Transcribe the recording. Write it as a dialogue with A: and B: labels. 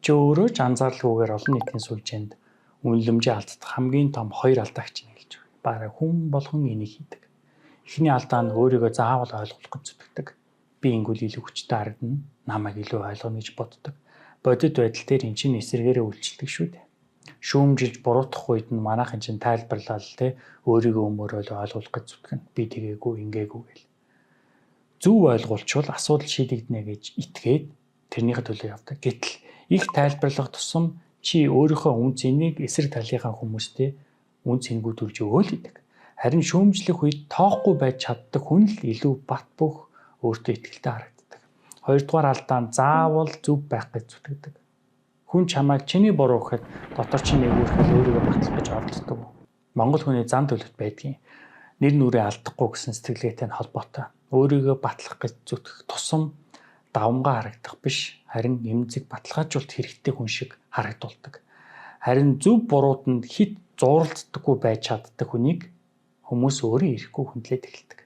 A: Чи өөрөө ч анзааралгүйгээр олон нийтийн сүлжээнд үнэлэмжээ алдах хамгийн том хоёр алдаагч нь хэлж байгаа. Бараг хүн болгон энийг хийдэг. Эхний алдаа нь өөрийгөө заавал ойлгох гэж зүтгэдэг. Би ингэвэл илүү хүчтэй харагдана, намайг илүү ойлгоно гэж боддог. Бодит байдал дээр эн чинь эсрэгээрээ үйлчилдэг шүү дээ. Шүүмжилж буруутгах үед нь манайхан чинь тайлбарлал те, өөрийгөө өмөрөөл ойлгуулах гэж зүтгэнэ. Би тэгээгүй, ингээгүй гэл. Зөв ойлгуулчвал асуудал шийдэгдэнэ гэж итгээд тэрнийхээ төлөө явдаг. Гэтэл их тайлбарлах тусам чи өөрийнхөө үн цэнийг эсрэг талынхаа хүмүүстэй үн цэнгүү төрж өгөөл идэг. Харин шүүмжлэх үед тоохгүй байж чаддаг хүн л илүү бат бөх, өөртөө итгэлтэй харагддаг. Хоёрдугаар алдаа нь заавал зөв байх гэж зүтгэдэг. Хүн чамайг чиний буруу гэхэд дотор чинь нэгүрхэл өөрийгөө батлах гэж оролддог. Монгол хүний зан төлөвт байдгийн нэр нүрээ алдахгүй гэсэн сэтгэлгээтэй нь холбоотой. Өөрийгөө батлах гэж зүтгэх тусам давмгай харагдах биш, харин эмзэг баталгаажуулалт хэрэгтэй хүн шиг харагдуулдаг. Харин зөв бурууданд хит зууралддаггүй байж чаддаг хүнийг хүмүүс өөрөө ирэхгүй хүндлээд эхэлдэг.